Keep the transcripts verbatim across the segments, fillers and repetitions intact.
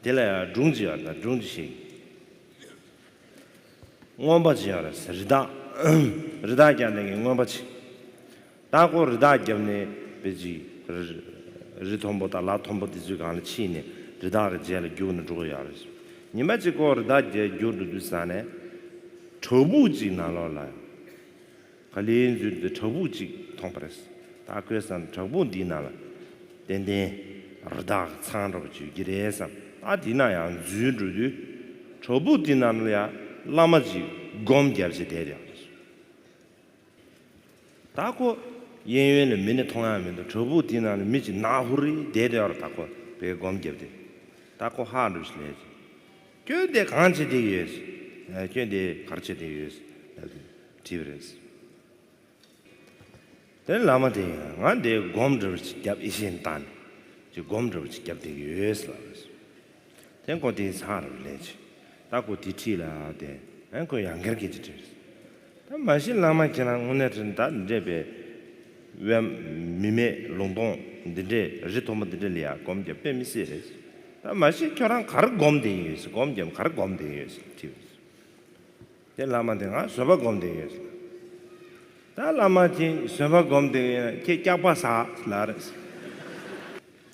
དེ་ལ་ཡང་སྒྲུང་ཅིག་ཡོད་རེད། སྒྲུང་ཅིག་བཤད་ཀྱི། རྔོན་པ་ཅིག་ཡོད་རེད། རི་དྭགས། རི་དྭགས་རྒྱག་མཁན་གྱི་རྔོན་པ་ཅིག་ད་ཁོ་རི་དྭགས་བརྒྱབ་ནས་དཔེ་ཅིག་རི་རི་མཐོན་པོ་དང་ལ་མཐོན་པོ་དེ་ཚོའི་སྒང་ལ་ཕྱིན་ནས་རི་དྭགས་ཀྱི་རྗེས་ལ་རྒྱུགས་ནས་འགྲོ་གི་ཡོད་རེད། ཉི་མ་གཅིག་ཁོ་རི་དྭགས་རྗེས་རྒྱུགས་འགྲོ་དུས་ཙ་ནས་བྲག་ཕུག་ཅིག་ནང་ལོགས་ལ་ག་ལེར་འཛུལ་ཏེ་བྲག་ཕུག་ཅིག་མཐོང་པ་རེད། ད་ཁོས་བསམ། བྲག་ཕུག་འདིའི་ནང་ལ་ཏན་ཏན་རི་དྭགས་ཚང་འདྲ་པོ་ཅིག་ཡོད་ཀྱི་རེད་བསམ། ད་དེ་ན་ཡང་འཛུལ་འགྲོ་དུས་བྲག་ཕུག་དེ་ནང་ལ་ཡང་བླ་མ་ཅིག་སྒོམ་བརྒྱབ་བྱས་བསྡད་ཡོད་རེད། ད་ཁོ་གཡས་གཡོན་ལ་མི་ནི་མཐོང་ཡག་མི་འདུག་བྲག་ཕུག་དེའི་ནང་ལ་མི་ཅིག་ནག་ཧུར་རེ་བསྡད་ཡོད་རེད། ད་ཁོ་དཔེ་སྒོམ་བརྒྱབ་སྟེ། ད་ཁོ་ཧ་འདྲ་པོ་ཅིག་ལས་ཀྱི། ཁྱོད་འདིར་གང་བྱེད་བསྡད་ཡོད། ཁྱོད་འདིར་ག་རེ་བྱེད་བསྡད་ཡོད་ལབ་དུས་དྲིས་པ་རེད། དེ་བླ་མ་དེས་ང་འདིར་སྒོམ་འདྲ་པོ་ཅིག་བརྒྱབ། ཡིད་བཞིན་བཏང་ནས་ཅིག་སྒོམ་འདྲ་པོ་ཅིག་བརྒྱབ་བསྡད་ཡོད་ལབ་རེད། དེ་ཁོ་དེ་ཚང་རུ་ལས་ཀྱི། ད་ཁོ་དེ་ཁྲིད་ལ་དེ་ཨ་ཁོ་ཡང་སྐྱར་སྐད་ཆ་དྲིས། ད་མ་གཞི་བླ་མ་ཁྱེད་རང་དངོས་གནས་དྲན་ད་འདྲེས་པའི་དབེན། མི་མེད་ལུང་སྟོང་འདི་འདྲས་རི་མཐོན་པོ་འདི་འདྲས་ལ་ཡ་སྒོམ་རྒྱབ་དཔེ་མི་སྲིད་རེད། ད་མ་གཞི་ཁྱོད་རང་ག་རེ་སྒོམ་བསྡད་ཡོད་ཟེར། སྒོམ་རྒྱབ་ག་རེ་སྒོམ་བསྡད་ཡོད་ཟེར་དྲིས། དེ་བླ་མ་དེ་ང་བཟོད་པ་སྒོམ་བསྡད་ཡོད་ཟེར། ད་བླ་མ་དེ་བཟོད་པ་སྒོམ་བསྡད་ཡོད་ན་ཁྱེད་སྐྱག་པ་ཟ་ལབ་རེད།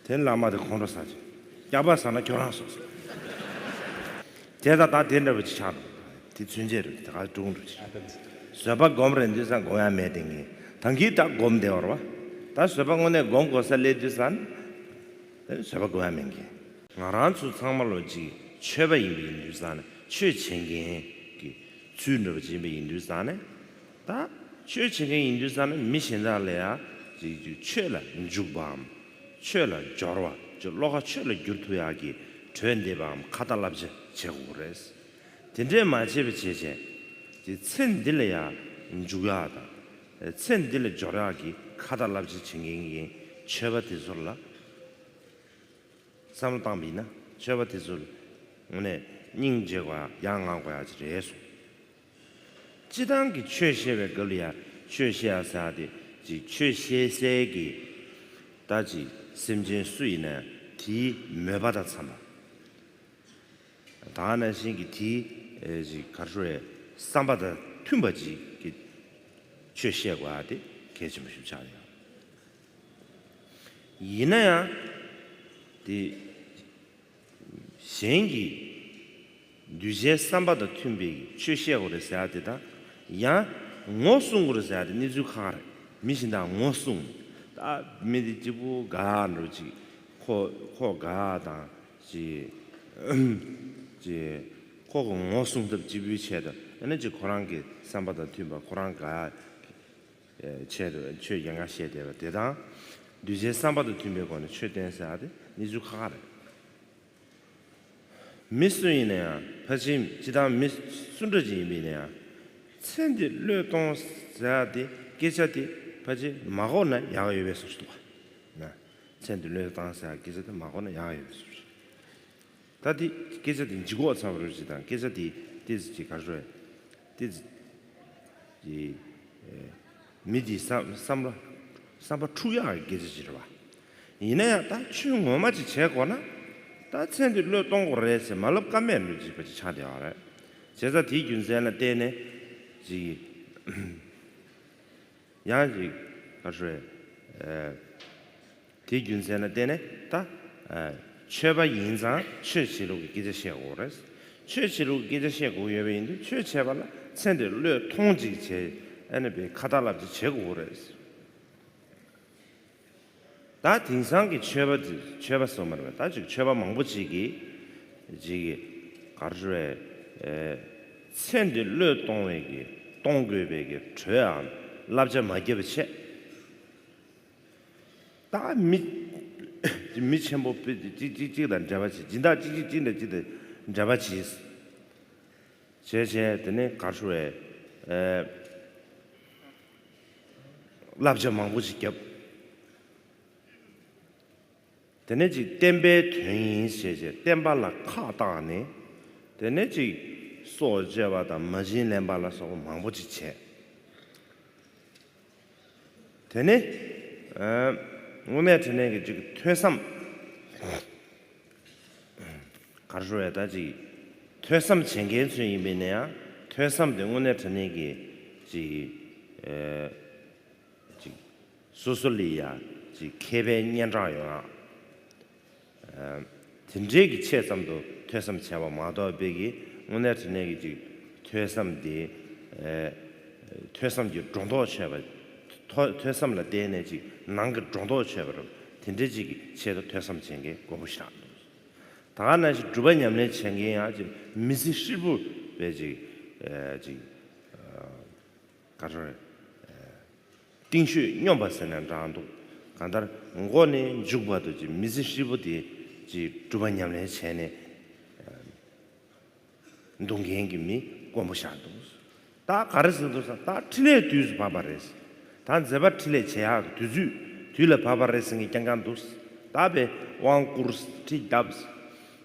དེ་བླ་མ་དེ་ཁོང་ཁྲོ་ཟ་བྱས། སྐྱག་པ་ཟ་ན་ཁྱོད་རང་སོ་སོ། དེ་ད་ད་དེ་འདྲ་བ་ཅིག་ཆགས་འགྲོ། དེ་ཚུན་ཆད་རེད། དེ་ག་དྲུང་འགྲོ་ཅིག་བཟོད་པ་སྒོམ་རན་དུས་ཙང་སྒོམ་ཡ་མེད་དེ་ངས་ད་གིན་ད་སྒོམ་བསྡད་པ་རེད་པ། ད་བཟོད་པ་དངོས་གནས་སྒོམ་དགོས་ས་སླེབས་དུས་ཙང་ནི་བཟོད་པ་སྒོམ་ཡ་མེད་གི། ང་རང་ཚོ་ཚང་མ་ལོ་ཅིག་ཆོས་པ་ཡིན་པ་ཡིན་དུས་ཙང་ནི་ཆོས་བྱེད་མཁན་གྱི་ཚུལ་འདྲ་བ་ཅིག་ཡིན་པ་ཡིན་དུས་ཙང་ནི། ད་ཆོས་བྱེད་མཁན་ཡིན་དུས་ཙང་ནི་མི་གཞན་དག་ལ་ཡང་ཅིག་ཅིག་ཆོས་ལ་འཇུག་པའམ། ཆོས་ལ་སྦྱོར་བ་ཅིག་བློ་ཁ་ཆོས་ལ་བསྒྱུར་ཐུབ་ཡག་གི་གྲོས་འདེབས་པའམ་ཁ་ཏ་བསླབ་བྱ་བྱེད་དགོས་རེད། དེ་འདྲས་མ་བྱས་པ་བྱས་བྱས་ཅིག་ཚེ་འདི་ལ་ཡང་འཇུག་ཡག་དང་། ཚེ་འདི་ལ་སྦྱོར་ཡག་གི་ཁ་ཏ་བསླབ་བྱ་བྱེད་མཁན་གྱི་ཆོས་པ་དེ་ཚོ་ལ། བསམ་བློ་བཏང་བ་ཡིན་ན་ཆོས་པ་དེ་ཚོ་དངོས་གནས་སྙིང་རྗེ་དགོས་ཡག་ཡ་ང་དགོས་ཡག་ཅིག་རེད་གསུངས། སྤྱིར་བཏང་གི་ཆོས་བཤད་པའི་སྐབས་ལ་ཡང་ཆོས་བཤད་ཡག་ཟེར་ཡག་དེ་ཅིག་ཆོས་བཤད་སའི་གི་ད་ཅིག་སེམས་ཅན་སུ་ཡིན་ན་ཡང་དེའི་མོས་པ་དང་འཚམས་པ། ད་ག་ནང་བཞིན་གྱི་དེའི་ཨེ་ཅིག་ག་རེ་ཟེར་བསམ་པ་དང་མཐུན་པ་ཅིག་གི་ཆོས་བཤད་དགོས་ཡག་དེ་གལ་ཆེན་པོ་ཞིག་ཆགས་ཡོད། ཡིན་ན་ཡང་དེ་གཞན་གྱི་གདུལ་བྱའི་བསམ་པ་དང་མཐུན་པའི་ཆོས་བཤད་དགོས་རེད་ཟེར་ཡག་དེ་དང་། ཡང་ངོ་སྲུང་དགོས་རེད་ཟེར་ཡག་དེ་གནས་ཚུལ་ཁག་ཁག་རེད། མི་གཞན་དག་ངོ་སྲུང་། ད་མི་དེ་གཅིག་པུ་དགའ་འགྲོ་ཅིག་ཁོ་ཁོ་དགའ་དང་ཅིག་ཅིག་ཁོ་གི་ངོ་སྲུང་ཐབས་གཅིག་པུའི་ཆེད་དུ་ཨ་ནི་ཅིག་ཁོ་རང་གི་བསམ་པ་དང་མཐུན་པ་ཁོ་རང་དགའ་ཆེད་དུ་ཆོས་གཞན་ཁ་བཤད་བསྡད་པ་དེ་དང་། གདུལ་བྱའི་བསམ་པ་དང་མཐུན་པའི་སྒོ་ནས་ཆོས་བསྟན་ཟེར་ཡག་དེ་གནས་ཚུལ་ཁག་ཁག་རེད། མི་སུ་ཡིན་ན་ཡང་ཕལ་ཆེར་སྤྱིར་བཏང་མི་སུ་འདྲ་ཅིག་ཡིན་པ་ཡིན་ན་ཡང་། ཚེ་འདི་བློས་གཏོང་ཟེར་ཡག་དེ་སྐད་ཆ་དེ་ཕལ་ཆེར་མ་གོ་ན་ཡག་ཡོད་པའི་བཟོ་ཞིག་འདུག་ག་ཚེ་འདི་བློས་བཏང་ཟེར་ཡག་སྐད་ཆ་དེ་མ་གོ་ན་ཡག་ཡོད་པའི་བཟོ་ཞིག་ད་དེ་སྐད་ཆ་དེ་ལྗིད་ཁོག་ཚ་པོ་རེད་ཅིག་དང་སྐད་ཆ་དེ་ཏོག་ཙམ་ཅིག་ག་རེ་ཟེར། ཏོག་ཙམ་ཅིག་ཨེ་མི་དེའི་བསམ་བསམ་བློ་བསམ་པ་འཁྲུག་ཡག་གི་སྐད་ཆ་ཅིག་རེད་པ། ཡིན་ན་ཡང་ད་ཆོས་ངོ་མ་ཅིག་བྱེད་དགོས་ན། ད་ཚེ་འདི་བློས་གཏོང་དགོས་རེད་ཟེར་མ་ལབ་ཀ་མེད་འགྲོ་ཅིག་པ་ཅིག་ཆགས་བསྡད་ཡོད་རེད། བྱས་ཙང་དེའི་རྒྱུ་མཚན་ལ་བརྟེན་ནས་ཅིག་ཡང་ཅིག་ག་རེ་ཟེར། ཨེ། དེའི་རྒྱུ་མཚན་ལ་བརྟེན་ནས་ད། ཨེ། ཆོས་པ་ཡིན་ཙང་ཆོས་བྱེད་ལུགས་ཀྱི་སྐད་ཆ་བཤད་དགོས་རེད། ཆོས་བྱེད་ལུགས་ཀྱི་སྐད་ཆ་བཤད་དགོས་ཡོད་པ་ཡིན་དུས་ཆོས་བྱས་པ་ལ་ཚེ་འདིར་བློས་ཐོངས་ཅིག་བྱས། ཨ་ནི་པའི་ཁ་ཏ་བསླབ་བྱ་བྱེད་དགོས་རེད། ད་དེང་སང་གི་ཆོས་པ་དེ་ཆོས་པ་སོ་མ་རེད་པ། ད་ཅིག་ཆོས་པ་མང་པོ་ཅིག་གིས་ཅིག་གི་ག་རེ་ཟེར། ཨེ། ཚེ་འདི་བློས་གཏོང་བའི་གི་གཏོང་དགོས་པའི་གི་གྲོས་འམ་བསླབ་བྱ་མ་བརྒྱབ་པ་བྱས། ད་མི་མི་ཆེན་པོ་དཔེ་གཅིག་གཅིག་གཅིག་དང་འབྲེལ་བ་བྱེད། སྦྱིན་བདག་གཅིག་གཅིག་གཅིག་དང་གཅིག་དང་འབྲེལ་བ་བྱེད། བྱས་བྱས་དེ་ནས་ག་རེ་ཟེར། ཨེ། བསླབ་བྱ་མང་པོ་ཞིག་བརྒྱབ། དེ་ནས་ཅིག་བསྟན་པའི་དོན་ཡིན་ཞེས་བྱས་བསྟན་པ་ལ་ཁག་བཏགས་ནས། དེ་ནས་ཅིག་སྲོག་བཅད་པ་དང་མ་བྱིན་ལེན་པ་ལ་སོགས་པ་མང་པོ་ཅིག་བྱས། དེ་ནས་ཨ། དངོས་གནས་དྲང་གནས་ཀྱི་ཅིག་ཐོས་བསམ། ག་ ག་རེ་ཟེར་བས་ད་ཅིག་ཐོས་བསམ་བྱེད་མཁན་ཚོ་ཡིན་པས་ན་ཡང་ཐོས་བསམ་དེ་དངོས་གནས་དྲང་གནས་ཀྱི་ཅིག་ཨེ་ཅིག་སོ་སོ་ལ་ཡང་ཅིག་མཁས་པའི་སྙན་གྲགས་ཡོང་ཡག་ཨ་དེ་འདྲའི་གི་ཆེད་ཙམ་དུ་ཐོས་བསམ་བྱས་པ་མ་གཏོགས་པའི་གི་དངོས་གནས་དྲང་གནས་ཀྱི་ཅིག་ཐོས་བསམ་དེ་ཨེ་ཐོས་བསམ་གྱི་སྒྲོ་འདོགས་ཆོད་པ། ཐོ་ཐོས་བསམ་ལ་བརྟེན་ནས་ཅིག་ནང་གི་སྒྲོ་འདོགས་ཆོད་པ་རུ་དེ་འདྲའི་ཅིག་གི་ཆེད་དུ་ཐོས་བསམ་བྱེད་མཁན་དཀོན་པོ་ཞིག་རེད་འདུག་ད་ག་ནང་བཞིན་སྒྲུབ་པ་ཉམས་ལེན་བྱེད་མཁན་ཡང་ཅིག་མི་ཚེ་ཧྲིལ་པོ་བས་ཅིག་ཨེ་ཅིག་ག་རེ་རེད། རྟིང་ཤུད་སྙོམས་པ་ཟེར་ན་འདྲ་འདུག་གང་ལྟར་མགོ་ནས་མཇུག་བར་དུ་ཅིག་མི་ཚེ་ཧྲིལ་པོ་དེ་ཅིག་སྒྲུབ་པ་ཉམས་ལེན་བྱས་ནས་འདུག་མཁན་གྱི་མི་དཀོན་པོ་ཞིག་འདུག་ད་ག་རེ་ཟེར་འདུག་ཟེར་ན་ད་འཕྲིན་ལས་དུས་སུ་བབས་པ་རེད། ད་མཛད་པ་འཕྲིན་ལས་བྱེད་ཡག་དུས་ཚོད་དུས་ལ་བབས་པ་རེད་ཟེར་མཁན་རྐྱང་རྐྱང་འདུག་ད་དཔེ་དབང་བསྐུར་ཁྲིད་བརྡབས།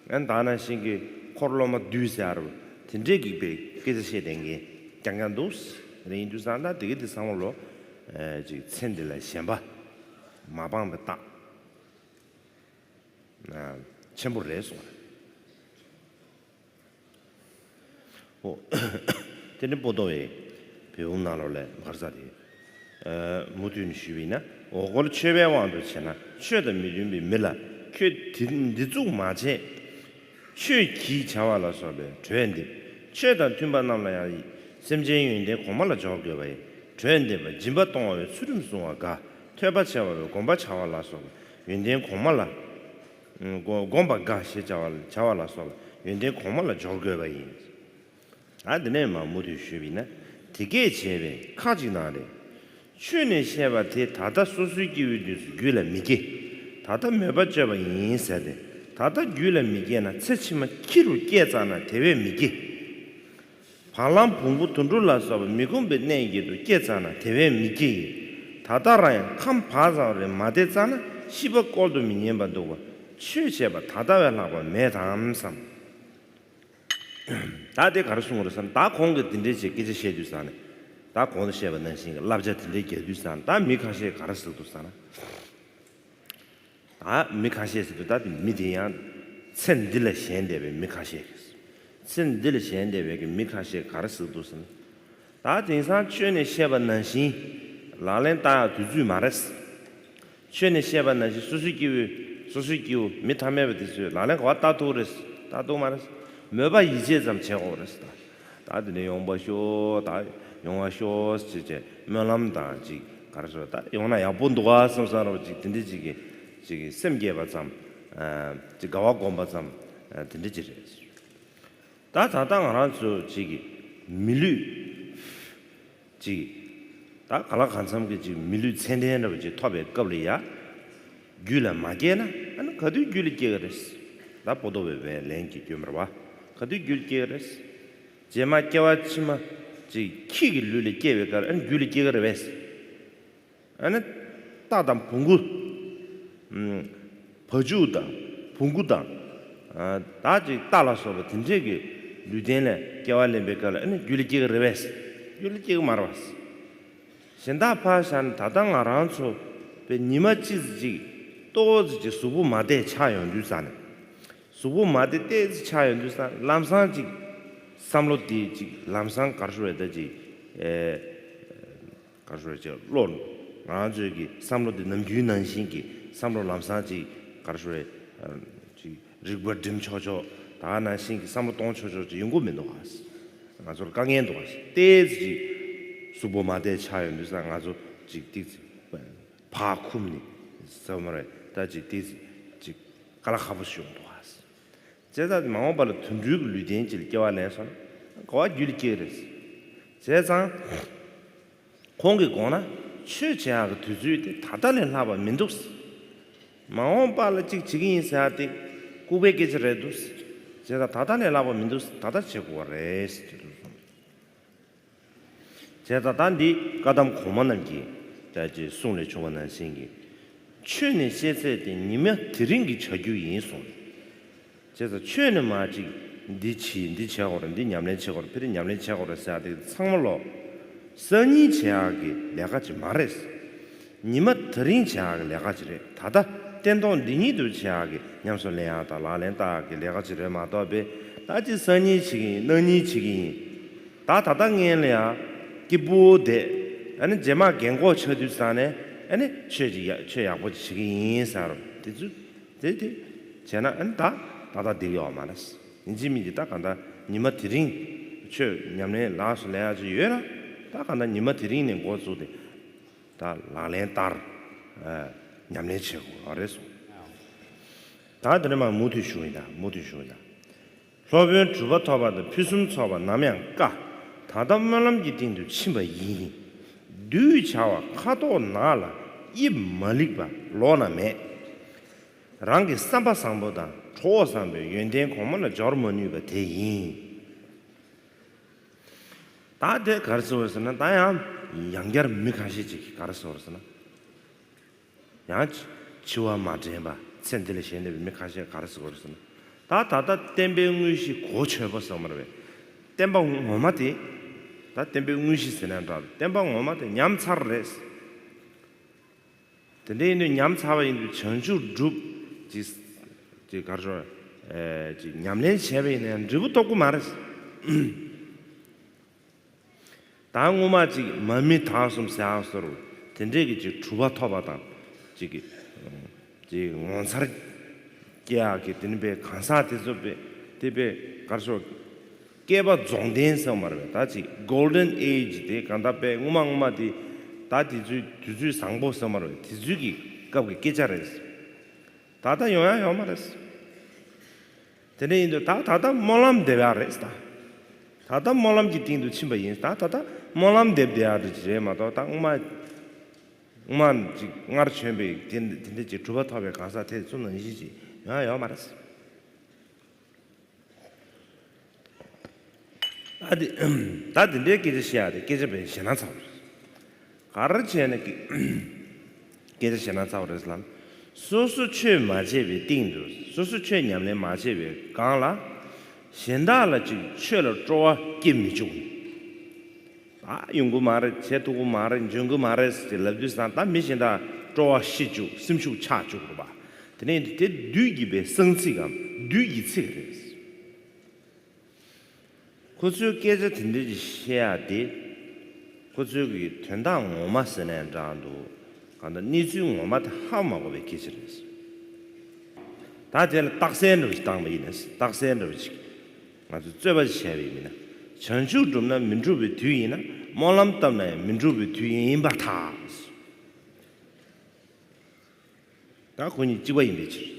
ཨན་ད་ནང་བཞིན་གྱི་འཁོར་སློབ་མ་བསྡུས་ཟེར་བ་དེ་འདྲས་ཀྱི་དཔེ་སྐད་ཆ་བཤད་བསྡད་མཁན་རྐྱང་རྐྱང་འདུག་རེད། ཡིན་དུས་ཙང་ད་དེ་གི་དེ་ཚང་མ་ལོ་ཨེ་ཅིག་ཚེ་འདི་ལ་ཞེན་པ་མ་སྤངས་པའི་རྟགས་ཨ་ཆེན་པོ་རེད་གསུངས་པ་རེད། ཨོ། དེ་ནི་པོ་ཏོ་བའི་བེའུ་ནང་ལོགས་ལས་མར་ས་དེ། ཨ་མུ་མཐུད་ནས་ཞུས་པ་ཡིན་ན་འོ་སྐོལ་ཆོས་པའི་དབང་དུ་བྱས་ན་ཆོས་དང་མི་མཐུན་པའི་མི་ལ་ཁྱོད་དེ་འདི་ཚུགས་མ་བྱས། ཆོས་ཀྱིས་བྱ་བ་ལ་སོགས་པའི་གྲོས་འདེབས། ཆོས་དང་མཐུན་པ་རྣམས་ལ་ཡང་སེམས་ཅན་ཡོན་ཏན་གོང་མ་ལ་སྦྱོར་དགོས་པ་ཡིན། གྲོས་འདེབས་པ་སྦྱིན་པ་གཏོང་བ་བའི་ཚུལ་ཁྲིམས་སྲུང་བ་དགའ། ཐོས་པ་བྱ་བ་བའི་སྒོམ་པ་བྱ་བ་ལ་སོགས་པ་ཡོན་ཏན་གོང་མ་ལ། སྒོམ་པ་དགའ་ཞེས་བྱ་བ་བྱ་བ་ལ་སོགས་པ་ཡོན་ཏན་གོང་མ་ལ་སྦྱོར་དགོས་པ་ཡིན། ཨ་དེ་ནས་མ་མུ་མཐུད་ཞུས་པ་ཡིན་ན། དེ་སྐད་བྱས་པས་ཁ་ཅིག་ན་རེ། ཆོས་ནས་བཤད་པ་དེ་ད་ལྟ་སོ་སོའི་སྐྱེ་བོའི་དུས་སུ་རྒྱུད་ལ་མི་སྐྱེ། ད་ལྟ་མོས་པ་སྤྱོད་པ་ཡིན་ཟེར་ཏེ། ད་ལྟ་རྒྱུད་ལ་མི་སྐྱེ་ན་ཚེ་ཕྱི་མ་ཁྱི་རུ་སྐྱེས་ཙ་ན་དེ་བས་མི་སྐྱེ། བར་ལམ་བོང་བུ་དུད་འགྲོ་ལ་སོགས་པ་མི་ཁོམ་པའི་གནས་ཀྱི་དུ་སྐྱེས་ཙ་ན་དེ་བས་མི་སྐྱེ་ཡི། ད་ལྟ་རང་ཡང་ཁམས་བག་ཚ་བ་རེ་མ་བསྡད་ཙ་ན་ཤི་བ་བསྐོལ་དུ་མི་ཉན་པ་འདུག་པ། ཆོས་བྱས་པ་ད་ལྟ་བས་ལྷག་པ་མེད་དམ་བསམ། ད་དེ་ག་རེ་གསུང་གི་རེད་བསམ། ད་ཁོང་གིས་དེ་འདྲའི་ཅིག་སྐད་ཆ་བཤད་དུས་ཙ་ན། ད་གོང་དུ་བཤད་པ་ནང་བཞིན་གྱི་བསླབ་བྱ་དེ་འདྲའི་རྒྱག་དུས་ཙ་ན་ད་མི་ཁ་ཤས་ག་རེ་ཟེར་འདུག་ཟེར་ན། ད་མི་ཁ་ཤས་ཟེར་དུས་ད་དེ་མི་དེ་ཡང་ཚེ་འདི་ལ་ཞེན་བསྡད་པའི་མི་ཁ་ཤས་ཀྱིས། ཚེ་འདི་ལ་ཞེན་བསྡད་པའི་གི་མི་ཁ་ཤས་ག་རེ་ཟེར་འདུག་ཟེར་ན། ད་དེང་སང་ཆོས་ནས་བཤད་པ་ནང་བཞིན་ལག་ལེན་བསྟར་ཡག་དུས་ཚོད་མ་རེད། ཆོས་ནས་བཤད་པ་ནང་བཞིན་སོ་སོའི་སྐྱེ་བོའི་སོ་སོའི་སྐྱེ་བོ་མི་ཐ་མལ་པ་དེ་ཚོས་ལག་ལེན་ག་པར་བསྟར་ཐུབ་རེད། བསྟར་ཐུབ་མ་རེད། མོས་པ་ཡིད་ཆེས་ཙམ་བྱེད་དགོས་རེད། ད་ད་དེ་ནས་ཡོང་བ་ཤོག་ད་ཡོང་བ་ཤོག་ཅེས་བྱས་སྨོན་ལམ་དང་ཅིག་ག་རེ་ཟེར་ད་ཡོང་ན་ཡག་པོ་འདུག་ཨ་བསམ་བསམ་རོགས་ཅིག་དེ་འདྲ་ཅིག་གི་ཅིག་གི་སེམས་བསྐྱེད་པ་ཙམ་ཨ་ཅིག་དགའ་བ་སྒོམ་པ་ཙམ་ཨ་དེ་འདྲ་ཅིག་རེད། ད་ད་ལྟ་ང་རང་ཚོ་ཅིག་གི་མི་ལུས་ཅིག་ད་ག་ལ་གང་འཚམ་གྱི་ཅིག་མི་ལུས་ཚད་ལྡན་འདྲ་བ་ཅིག་ཐོབ་པའི་སྐབས་ལ་ཡ་རྒྱུད་ལ་མ་སྐྱེས་ན་ཨ་ནི་ག་དུས་རྒྱུད་ལ་སྐྱེ་གི་རེད། ད་པོ་ཏོ་བའི་བའི་ལན་གྱི་སྐྱོན་མ་རེད་བ། ག་དུས་རྒྱུད་ལ་སྐྱེ་གི་རེད། རྗེས་མ་སྐྱེ་བ་ཕྱི་མ་ཅིག་ཁྱི་གི་ལུས་ལ་སྐྱེ་བའི་སྐབས་ཨ་ནི་རྒྱུད་ལ་སྐྱེ་གི་རེད་བས། ཨ་ནི་རྟ་དང་བོང་གུ། ཨམ། བ་ཕྱུགས་དང་བོང་གུ་དང་། ཨ། ད་ཅིག་རྟ་ལ་སོགས་པ་དེ་འདྲས་ཀྱི་ལུས་རྟེན་ལས་སྐྱེ་བ་ལེན་པའི་སྐབས་ལ་ཨ་ནི་རྒྱུད་ལ་སྐྱེ་གི་རེད་བས། རྒྱུད་ལ་སྐྱེ་གི་མ་རེད་བས། གཞན་དག་ཕར་བཞག་ན་ད་ལྟ་ང་རང་ཚོ་པའི་ཉི་མ་གཅིག་ཙམ་ཅིག་ཏོག་ཙམ་ཅིག་གཟུགས་པོ་མ་བདེ་ཆགས་ཡོང་དུས་ཙང་ནས། གཟུགས་པོ་མ་བདེ་ཏོག་ཙམ་ཆགས་ཡོང་དུས་ཙང་ལམ་སང་ཅིག་བསམ་བློ་དེ་ཅིག་ལམ་སང་ག་རེ་ཞུ་བས་ད་ཅིག་ཨེ། ག་རེ་ཞུ་རེད་ཅེས་བློ། ང་རང་ཚོའི་གི་བསམ་བློ་འདི་ནམ་རྒྱུན་ནང་བཞིན་གྱི་བསམ་བློ་ལམ་སང་ཅིག་ག་རེ་ཞུ་རེད། ཅིག་རིག་པ་སྒྲིམ་ཆོག་ཆོག་ད་ག་ནང་བཞིན་གྱི་བསམ་བློ་གཏོང་ཆོག་ཆོག་ཅིག་ཡོང་གི་མི་འདུག་ག་ང་ཚོར་དཀའ་ངལ་འདུག་ག་ཏོག་ཙམ་ཅིག་གཟུགས་པོ་མ་བདེ་ཆགས་ཡོང་དུས་ཙང་ང་ཚོ་ཅིག་ཏིག་ཙི་ཕར་འཁུམ་ནས་ཟེར་བ་མ་རེད་ད་ཅིག་ཏིག་ཙི་ཅིག་དཀའ་ལས་ཁག་པོ་ཞིག་ཡོང་འདུག་ག་བྱས་ཙང་མ་འོངས་པ་ལ་དུད་འགྲོའི་གི་ལུས་རྟེན་ཅིག་ལ་སྐྱེ་བ་ལེན་སོང་ན་ག་པར་རྒྱུད་ལ་སྐྱེ་གི་རེད། བྱས་ཙང་། ཁོང་གིས་དགོངས་ན་ཆོས་བྱེད་ཡག་གི་དུས་ཚོད་དེ་ད་ལྟ་ལས་ལྷག་པ་མི་འདུག་མ་འོངས་པ་ལ་ཅིག་བྱེད་ཀྱི་ཡིན་ཟེར་ཡག་དེ་ལྐུགས་པའི་སྐད་ཆ་རེད་འདུག་བྱས་ཙང་ད་ལྟ་ལས་ལྷག་པ་མི་འདུག་ད་ལྟ་བྱེད་དགོས་པ་རེད་ཟེར་གྱི་འདུག་གསུངས། བྱས་ཙང་ད་འདི་བཀའ་གདམས་གོང་མ་རྣམས་ཀྱི་ད་ཅིག་གསུང་ལས་བྱུང་བ་ནང་བཞིན་གྱི་ཆོས་ནི་ཤེས་ཚད་དེ་ཉི་མ་དེ་རིང་གི་བྱ་རྒྱུ་ཡིན་གསུངས། བྱས་ཙང་ཆོས་ནི་མ་ཅིག་འདི་བྱེད་འདི་བྱེད་དགོས་རེད། འདི་ཉམས་ལེན་བྱེད་དགོས་རེད། ཕ་གི་ཉམས་ལེན་བྱེད་དགོས་རེད་ཟེར་ཡག་དེ་ཚང་མ་ལོ་སང་ཉིན་བྱེད་ཡག་གི་ལས་ཀ་ཅིག་མ་རེད། ཉི་མ་དེ་རིང་བྱེད་ཡག་གི་ལས་ཀ་ཅིག་རེད། ད་ལྟ་ བསྟན་སྟོང་འདི་ཉིད་དུ་བྱེད་ཡག་གི་ཉམས་སུ་ལེན་ཡག་དང་ལག་ལེན་བསྟར་ཡག་གི་ལས་ཀ་ཅིག་རེད་མ་གཏོགས་པས། ད་ཅི་སང་ཉིན་བྱེད་ཀྱི་ཡིན། གནངས་ཉིན་བྱེད་ཀྱི་ཡིན། ད་ད་ལྟ་ངན་ལ་ཡང་སྐྱིད་པོ་བསྡད། ཨ་ནི་རྗེས་མ་རྒན་གོག་ཆགས་དུས་ཙང་ནས་ཨ་ནི་ཆོས་ཅིག་ཡ་ཆོས་ཡག་པོ་ཅིག་བྱེད་ཀྱི་ཡིན་ཟེར་རོ། དེ་ཚོ་དེ་དེ་བྱས་ན་ཨ་ནི་ད་ད་ལྟ་འགྲིག་ཡོད་མ་རེད། ཡིན་གཅིག་མིན་གཅིག་ད་གང་ལྟར་ཉི་མ་དེ་རིང་ཆོས་ཉམས་ལེན་ལགས་སུ་ལེན་ཡག་ཅིག་ཡོད་ན། ད་གང་ལྟར་ཉི་མ་དེ་རིང་ནས་འགོ་བཙུགས་ཏེ་ད་ལག་ལེན་བསྟར། ཨ། ཉམས་ལེན་བྱེད་དགོས་པ་རེད་གསུངས། ད་དེ་ནས་མར་མུ་མཐུད་ཞུ་ཡིན། ད་མུ་མཐུད་ཞུ་ཡིན། ད་སློབ་དཔོན་གྲུབ་པ་ཐོབ་པ་དང་ཕུན་སུམ་ཚོགས་པ་ནམ་ཡང་དཀའ། ད་ལྟ་སྨོན་ལམ་གྱི་སྟེང་དུ་ཕྱིན་པ་ཡིན། གདུལ་བྱ་བ་ཁ་དོག་ནག་ལ་དབྱིབས་མ་ལེགས་པ་ལོགས་ན་མེད། རང་གི་བསམ་པ་བཟང་པོ་དང་གྲོགས་བཟང་པོའི་ཡོན་ཏན་གོང་མ་ལ་སྦྱོར་མ་ནུས་པ་དེ་ཡིན། ད་དེ་ག་རེ་ཟེར་བ་ཟེར་ན། ད་ཡང་ཡང་བསྐྱར་མི་ཁ་ཤས་ཅིག་གིས་ག་རེ་ཟེར་བ་ཟེར་ན། ཡང་འཆི་བ་མ་དྲན་པ་ཚེ་འདི་ལ་ཞེན་བསྡད་པའི་མི་ཁ་ཤས་ག་རེ་ཟེར་བ་ཟེར་ན། ད་ད་ལྟ་བསྟན་པའི་དངོས་གཞི་གོ་ཆོད་པོ་ཟེར་མ་རེད་པས། བསྟན་པ་ངོ་མ་དེ། ད་བསྟན་པའི་དངོས་གཞི་ཟེར་ན་འདྲ། བསྟན་པ་ངོ་མ་དེ་ཉམས་ཚར་རེད། དེ་འདྲ་ཡིན་དུས་ཉམས་ཚར་བ་ཡིན་དུས་བྱང་ཆུབ་སྒྲུབ་ཅིག་ཅིག་ག་རེ་ཟེར། ཨེ། ཅིག་ཉམས་ལེན་བྱས་པ་ཡིན་ན་ཡང་འབྲས་བུ་ཐོབ་ཀྱི་མ་རེད། ད་སྔོན་མ་ཅིག་མ་རྨོས་དག་གསུམ་ཟེར་ཡག་བཟོ་འདྲ་དེ་འདྲས་ཀྱི་ཅིག་གྲུབ་པ་ཐོབ་པ་དང་། ཅིག་གི་ཅིག་ངོ་མཚར་སྐྱེ་ཡག་གི་དེ་ནི་པའི་གང་ཟག་དེ་ཚོ་པའི་དེ་པའི་ག་རེ་ཟེར། བསྐལ་པ་རྫོགས་ལྡན་ཟེར་མ་རེད་པས། ད་ཅིག་Golden Age དེ་གང་ལྟར་པའི་སྔོན་མ་སྔོན་མ་དེ། ད་དེ་ཚོའི་དུས་ཚོད་བཟང་པོ་ཟེར་མ་རེད་པས། དེ་ཚོའི་གི་སྐབས་ཀྱི་སྐད་ཆ་རེད། ད་ལྟ་ཡོང་ཡག་ཡོད་མ་རེད། དེ་འདྲ་ཡིན་དུས་ད་ད་ལྟ་སྨོན་ལམ་འདེབས་ཡག་རེད་ད། ད་ལྟ་སྨོན་ལམ་གྱི་སྟེང་དུ་ཕྱིན་པ་ཡིན། ད་ད་ལྟ་སྨོན་ལམ་འདེབས་བསྡད་ཡག་རེད་ཅིག་རེད་མ་གཏོགས། ད་སྔོན་མ་སྔོན་མ་ཅིག་སྔར་བྱོན་པའི་དེ་དེ་འདྲ་ཅིག་གྲུབ་པ་ཐོབ་པའི་གང་ཟག་དེ་ཚོ་ནང་བཞིན་ཅིག་ཡོང་ཡག་ཡོད་མ་རེད། ད་དེ་ད་དེ་འདྲའི་སྐད་ཆ་བཤད་ཡག་དེ་སྐད་ཆ་བས་ཞེད་སྣང་ཚ་བ་རེད། ག་རེ་བྱས་ནས་སྐད་སྐད་ཆ་ཞེད་སྣང་ཚ་བ་རེད་ལབ་ན། སོ་སོ་ཆོས་མ་བྱས་པའི་སྟེང་དུ། སོ་སོ་ཆོས་ཉམས་ལེན་མ་བྱས་པའི་སྒང་ལ་གཞན་དག་ལ་ཅིག་ཆོས་ལ་སྤྲོ་བ་སྐྱེ་མི་བཅུག། ད་ཡོང་གི་མ་རེད། བྱེད་ཐུབ་ཀྱི་མ་རེད། འཇོན་གྱི་མ་རེད་ཟེར་ལབ་དུས་ཙང་། ད་མི་གཞན་དག་སྤྲོ་བ་ཤི་བཅུག། སེམས་ཤུགས་ཆག་བཅུག་རེད་པ། དེ་ནས་དེ་བདུད་ཀྱི་པའི་གསང་ཚིག་གམ་བདུད་ཀྱི་ཚིག་རེད། ཁོ་ཚོའི་སྐད་ཆ་དེ་འདྲ་ཅིག་བཤད་ཡག་དེ། ཁོ་ཚོའི་གི་དོན་དག་ངོ་མ་ཟེར་ནའི་འདྲ་འདུག། གང་ལྟར་གནས་ཚུལ་ངོ་མ་དེ་ཧ་མ་གོ་བའི་སྐད་ཆ་རེད། ད་དེ་ལ་རྟགས་གསལ་འདྲ་བོ་ཞིག་བཏང་པ་ཡིན་ན། རྟགས་གསལ་འདྲ་བོ་ཅིག་ང་ཚོས་རྩོད་པ་ཅིག་བྱས་པ་ཡིན་ན། བྱང་ཆུབ་བསྒྲུབས་ན་མི་འགྲུབ་པའི་དུས་ཡིན་ན། སྨོན་ལམ་བཏབ་ན་ཡང་མི་འགྲུབ་པའི་དུས་ཡིན་པར་ཐལ། ད་ཁོ་གཉིས་གཅིག་པ་ཡིན་པའི་ཕྱིར།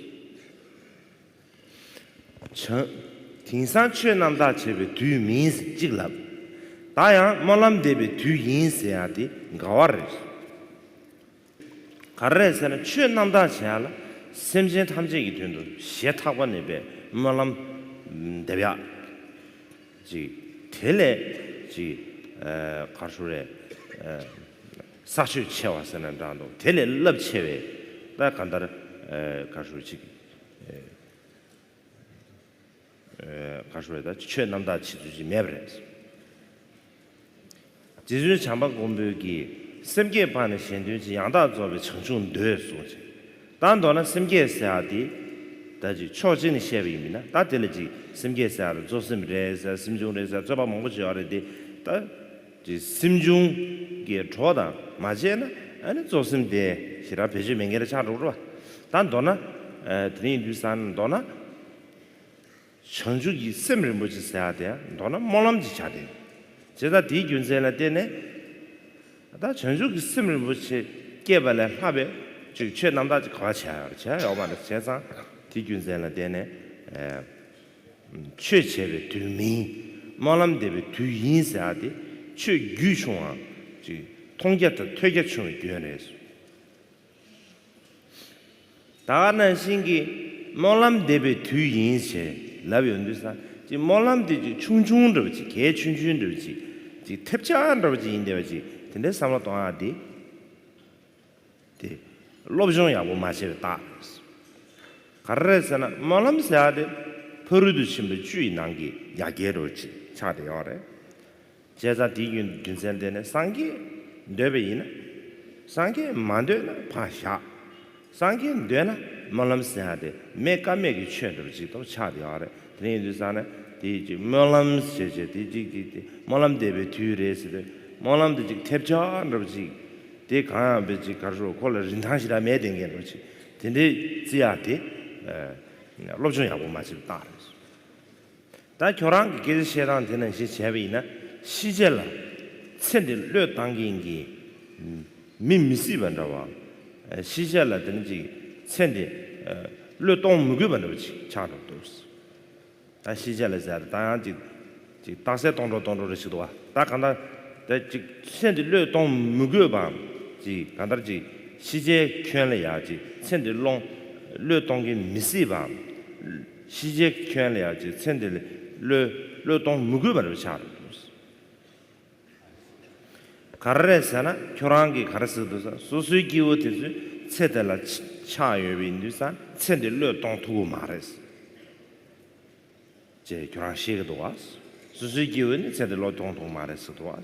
བྱང་། དེང་སང་ཆོས་རྣམ་དག་བྱེད་པའི་དུས་མིན་ཟེར་གཅིག་ལབ། ད་ཡང་སྨོན་ལམ་འདེབས་པའི་དུས་ཡིན་ཟེར་ཡག་དེ་འགལ་བ་རེད། ག་རེ་རེད་ཟེར་ན། ཆོས་རྣམ་དག་བྱེད་ཡག་ལ་སེམས་ཅན་ཐམས་ཅད་ཀྱི་དོན་དུ་ཞེ་ཐག་པ་ནས་པའི་སྨོན་ལམ་འདེབས་ཡག་ཅིག། དེ་ལས་ཅིག། ཨ། ག་རེ་ཟེར་རེད། ཨ། ས་ཆོད་ཆེ་བ་ཟེར་ན་འདྲ་འདུག། དེ་ལས་རླབས་ཆེ་བའི། ད་གང་ལྟར། ཨ། ག་རེ་ཟེར་ཅིག། ཨ། ག་རེ་ཟེར་རེད། ད་ཆོས་རྣམ་དག་བྱེད་ཚུལ་ཅིག་མེད་པ་རེད། རྗེ་བཙུན་བྱམས་པ་མགོན་པོ་གིས། སེམས་བསྐྱེད་སྤངས་ནས་གཞན་དོན་བྱེད། ཡང་དག་རྫོགས་པའི་བྱང་ཆུབ་འདོད་གསུངས་ཤིང་། ད་མདོར་ན་སེམས་བསྐྱེད་ཟེར་ཡག་དེ། ད་ཅིག་ཕྱོགས་གཅིག་ནས་བཤད་པ་ཡིན་ན། ད་དེ་ལ་ཅིག་སེམས་བསྐྱེད་ཟེར་ཡག་ལ་རྫོགས་སེམས་རེད་ཟེར། སེམས་བྱུང་རེད་ཟེར། རྩོད་པ་མང་པོ་བྱེད་ཡག་རེད་དེ། ད་ཅིག་སེམས་བྱུང་གི་གྲོགས་དང་མ་བྱས་ན། ཨ་ནི་རྫོགས་སེམས་དེ་ཞེ་དྲག་བེད་སྤྱོད་མེད་མཁན་རེ་ཆགས་འགྲོ་གི་རེད་པ། ད་མདོར་ན། ཨ། དེ་ཡིན་དུས་ཙང་མདོར་ན། བྱང་ཆུབ་ཀྱི་སེམས་རིན་པོ་ཆེ་ཟེར་ཡག་དེ་མདོར་ན་སྨོན་ལམ་གྱི་ཆ་དེ། བྱས་ཙང་དེའི་རྒྱུ་མཚན་ལ་བརྟེན་ནས། ད་བྱང་ཆུབ་ཀྱི་སེམས་རིན་པོ་ཆེ་སྐྱེས་པ་ལས་ལྷག་པའི་ཅིག་ཆོས་རྣམ་དག་ཅིག་ག་པར་བྱེད་ཡག་རེད། བྱེད་ཡག་ཡོད་མ་རེད། བྱས་ཙང་དེའི་རྒྱུ་མཚན་ལ་བརྟེན་ནས། ཨ། ཆོས་བྱེད་པའི་དུས་མིན། སྨོན་ལམ་འདེབས་པའི་དུས་ཡིན་ཟེར་ཡག་དེ། ཆོས་རྒྱུས་ཆུང་བའམ་ཅིག་མཐོང་རྒྱ་དང་ཐོས་རྒྱ་ཆུང་བའི་སྐྱོན་རེད། ད་ག་ནང་བཞིན་གྱི་སྨོན་ལམ་འདེབས་པའི་དུས་ཡིན་ཞེས་ལབ་ཡོང་དུས་ཙང་། ཅིག་སྨོན་ལམ་དེ་ཅིག་ཆུང་ཆུང་འདྲ་བོ་ཅིག། གལ་ཆུང་ཆུང་འདྲ་བོ་ཅིག། ཅིག་ཐེབས་ཆག་འདྲ་བོ་ཅིག་ཡིན་བསྡད་པ་ཅིག། དེ་འདྲའི་བསམ་བློ་གཏོང་ཡག་དེ། དེ་སློབ་སྦྱོང་ཡག་པོ་མ་བྱས་པའི་རྟགས་རེད། ག་རེ་རེད་ཟེར་ན། སྨོན་ལམ་ཟེར་ཡག་དེ་ཕ་རོལ་ཏུ་ཕྱིན་པ་བཅུ་ཡི་ནང་གི་ཡ་གྱལ་འདྲ་བོ་ཅིག་ཆགས་བསྡད་ཡོད་རེད། བྱས་ཙང་དེའི་རྒྱུ་རྒྱུ་མཚན་དེ་ནི། སངས་རྒྱས་འདོད་པ་ཡིན་ན། སངས་རྒྱས་མ་འདོད་ན་ཕར་བཞག། སངས་རྒྱས་འདོད་ན་སྨོན་ལམ་ཟེར་ཡ་དེ་མེད་ཀ་མེད་ཀྱི་ཆོས་འདྲ་པོ་ཅིག་ཏུ་ཆགས་བསྡད་ཡོད་རེད། དེ་ཡིན་དུས་ཙང་ནས་དེ་ཅིག་སྨོན་ལམ་ཞེས་བྱས་དེ་ཅིག་ཅིག་དེ་སྨོན་ལམ་འདེབས་པའི་དུས་རེད་ཟེར་ཏེ་སྨོན་ལམ་དེ་ཅིག་ཐེབས་ཆག་འདྲ་པོ་ཅིག་དེ་གང་ཡང་བས་ཅིག་ག་རེ་ཞུ་ཁོ་ལ་རིན་ཐང་ཞེ་དྲག་མེད་དེ་འགན་འདྲ་པོ་ཅིག་དེ་འདྲའི་བརྩི་ཡ་དེ་སློབ་སྦྱོང་ཡག་པོ་མ་བྱས་པའི་རྟགས་རེད། ད་ཁྱོད་རང་གི་སྐད་ཆ་བཤད་སྟངས་དེ་ནང་བཞིན་བྱས་པ་ཡིན་ན་ཤི་རྗེས་ལ་ཚེ་འདི་བློས་བཏང་མཁན་གྱི་མི་མི་སྲིད་པ་འདྲ་བ། ཤི་རྗེས་ལ་དེ་ནི་ཅིག་ཚེ་འདི་བློས་གཏོང་མི་དགོས་པ་འདྲ་བ་ཅིག་ཆགས་འགྲོ་འདུག་ད་ཤི་རྗེས་ལ་ཟེར་ད་ཡང་ཅིག་ཅིག་རྟགས་གསལ་གཏོང་འགྲོ་གཏོང་འགྲོ་རེ་ཞིག་འདུག་བ། ད་གང་ལྟར་ད་ཅིག་ཚེ་འདི་བློས་གཏོང་མི་དགོས་པའམ་ཅིག་གང་ལྟར་ཅིག་ཤི་རྗེས་ཁྱོན་ལ་ཡ་ཅིག་ཚེ་འདི་བློང་བློས་གཏོང་གིན་མི་སྲིད་པའམ། ཤི་རྗེས་ཁྱོན་ལ་ཡ་ཅིག་ཚེ་འདི་ལ་བློས་བློས་གཏོང་མི་དགོས་པ་རེད་ཆགས་རེད་འདུག་ག་རེ་རེད་ཟེར་ན་ཁྱོད་རང་གིས་ག་རེ་ཟེར་འདུག་ཟེར་སོ་སོའི་སྐྱེ་བོ་དེ་ཚོས་ཚེ་དེ་ལ་ཆགས་ཡོད་པ་ཡིན་དུས་ཙང་ཚེ་འདི་བློས་གཏོང་ཐུབ་ཀྱི་མ་རེད་ཅེས་ཁྱོད་རང་ཤེས་ཀྱི་འདུག་ག་སོ་སོའི་སྐྱེ་བོ་ནི་ཚེ་འདི་བློས་གཏོང་ཐུབ་ཀྱི་མ་རེད་ཟེར་འདུག་ག་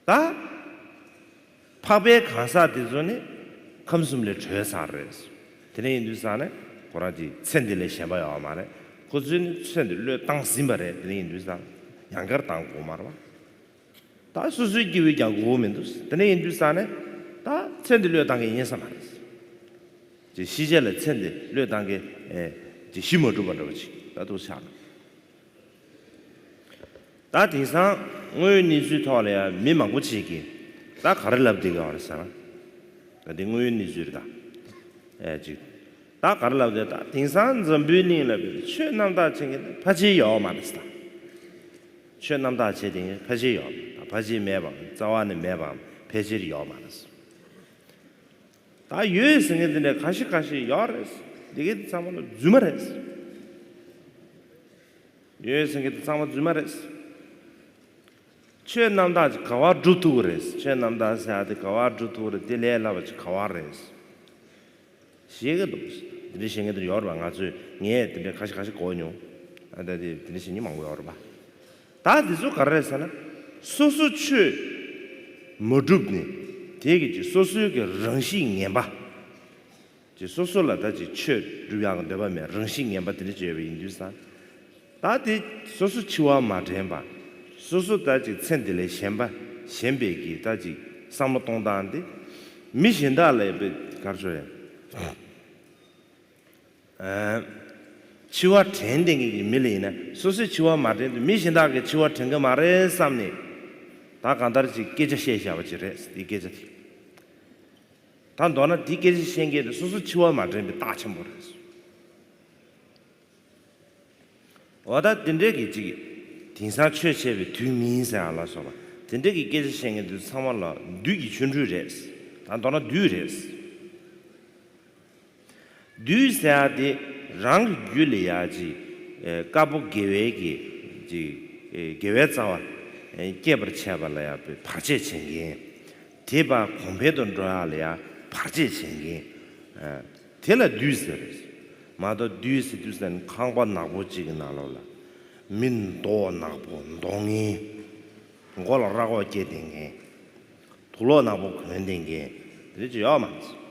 ད། འཕགས་པའི་གང་ཟག་དེ་ཚོ་ནི་ཁམས་གསུམ་ལས་གྲོལ་ཚར་རེད། དེ་འདྲ་ཡིན་དུས་ཙང་ནས་ཁོ་རང་གི་ཚེ་འདི་ལས་གཞན་པ་ཡོད་མ་རེད། ཁོ་ཚོས་ནི་ཚེ་འདི་བློས་བཏང་ཟིན་པ་རེད། དེ་འདྲ་ཡིན་དུས་ཙང་ཡང་བསྐྱར་བཏང་དགོས་མ་རེད་བ། ད་སོ་སོའི་སྐྱེ་བོས་ཀྱང་དགོས་མི་འདུག་དེ་འདྲ་ཡིན་དུས་ཙང་ནས་ད་ཚེ་འདི་བློས་བཏང་གི་ཉན་ས་མ་རེད། ཅེས་ཤི་རྗེས་ལ་ཚེ་འདི་བློས་བཏང་གི་ཅེས་ཤི་མ་གྲུབ་པ་འདྲ་བ་ཅིག་ད་འདུག་ཆགས། ད་དེང་སང་དངོས་ཡོད་གནས་ཚུལ་ཐོག་ལ་ཡང་མི་མང་པོ་ཅིག་གིས་ད་ག་རེ་ལབ་བསྡད་ཀྱི་ཡོད་རེད་ཟེར་ན། ད་དེ་དངོས་ཡོད་གནས་ཚུལ་རེད་ད། ཨེ་ཅིག་ད་ག་རེ་ལབ་བསྡད་ད་དེང་སང་འཛམ་བུའི་གླིང་ལ་བོད་ཆོས་རྣམ་དག་བྱེད་མཁན་ཕལ་ཆེར་ཡོད་མ་རེད་ཟེར་ད། ཆོས་རྣམ་དག་བྱེད་མཁན་ཕལ་ཆེར་ཡོད་མ་རེད། ཕལ་ཆེར་མེད་པའམ་རྩ་བ་ནས་མེད་པའམ་ཕལ་ཆེར་ཡོད་མ་རེད་ཟེར། ད་ཡོད་ཟེར་མཁན་དེ་འདྲ་ཁ་ཤས་ཁ་ཤས་ཡོད་རེད། འདི་གའི་ཚང་མ་ལ་རྫུན་མ་རེད། ཡོད་ཟེར་མཁན་དེ་ཚང་མ་རྫུན་མ་རེད། ཆོས་རྣམ་དག་ཅིག་ག་བ་སྒྲུབ་ཐུབ་ཀྱི་རེད། ཆོས་རྣམ་དག་ཟེར་ཡ་དེ་ག་བ་སྒྲུབ་ཐུབ་ཀྱི་རེད། དེ་ལས་སླ་བ་ཅིག་ག་བ་རེད། ཤེས་ཀྱི་འདུག་དེ་འདྲ་བཤད་མཁན་དེ་ཡོད་རེད་པ། ང་ཚོས་ངས་དེ་འདྲ་ཁ་ཤས་ཁ་ཤས་གོ་མྱོང་། ཨ་ད་དེ་དེ་འདྲ་བཤད་མཁན་མང་པོ་ཡོད་རེད་པ། ད་དེ་ཚོ་ག་རེ་རེད་ཟེར་ན། སོ་སོ་ཆོས་མ་བསྒྲུབས་ནས་དེ་གི་ཅིག་སོ་སོའི་གི་རང་གཤིས་ངན་པ། ཅིག་སོ་སོ་ལ་ད་ཅིག་ཆོས་སྒྲུབ་ཡག་གི་འདོད་པ་མེད། རང་གཤིས་ངན་པ་དེ་འདྲ་ཅིག་ཡོད་པ་ཡིན་དུས་ཙང་། ད་དེ་སོ་སོ་འཆི་བ་མ་དྲན་པ། སོ་སོ་ད་ཅིག་ཚེ་འདི་ལས་གཞན་པ་གཞན་པའི་གི་ད་ཅིག་བསམ་བློ་གཏོང་སྟངས་དེ་མི་གཞན་དག་ལ་ཡང་དཔེ་ག་རེ་ཟེར། འཆི་བ་དྲན་བསྡད་མཁན་གྱི་མི་ལ་ཡིན་ན་སོ་སོའི་འཆི་བ་མ་དྲན་དུས་མི་གཞན་དག་གིས་འཆི་བ་དྲན་གི་མ་རེད་བསམ་ནས་ད་གང་ལྟར་ཅིག་སྐད་ཆ་བཤད་བཞག་པ་ཅིག་རེད། དེ་སྐད་ཆ་དེ་ད་མདོར་ན་དེ་སྐད་ཆ་བཤད་མཁན་དེ་སོ་སོ་འཆི་བ་མ་དྲན་པའི་རྟགས་ཆེན་པོ་རེད། འོ་ད་དེ་འདྲའི་གི་ཅིག་དེང་སང་ཆོས་བྱེད་པའི་དུས་མིན་ཟེར་ཡ་ལ་སོགས་པ་དེ་འདྲའི་གི་སྐད་ཆ་བཤད་མཁན་དེ་ཚང་མ་ལ་བདུད་ཀྱི་ཆོ་འཕྲུལ་རེད། ད་མདོར་ན་བདུད་རེད། བདུད་ཟེར་ཡ་དེ་རང་གི་རྒྱུད་ལ་ཡ་ཅིག་ཨེ་དཀར་པོ་དགེ་བའི་གི་ཅིག་ཨེ་དགེ་བའི་རྩ་བ་ཨེ་སྐྱེད་པར་བྱེད་པ་ལ་ཡ་བར་ཆད་བྱེད་མཁན། དེ་བ་གོང་འཕེལ་དུ་འགྲོ་ཡ་ལ་ཡ་བར་ཆད་བྱེད་མཁན། ཨེ་དེ་ལ་བདུད་ཟེར་རེད། མ་གཏོགས་བདུད་ཟེར་དུས་ཙམ་ཁང་པ་ནག་པོ་གཅིག་གི་ནང་ལོགས་ལ་མི་མདོག་ནག་པོ་མདོག་ངན། མགོ་ལ་རྭ་ཅོ་བཀལ་བསྡད་མཁན། དུག་ལོག་ནག་པོ་གོན་བསྡད་མཁན་དེ་འདྲ་ཅིག་ཡོད་མ་རེད།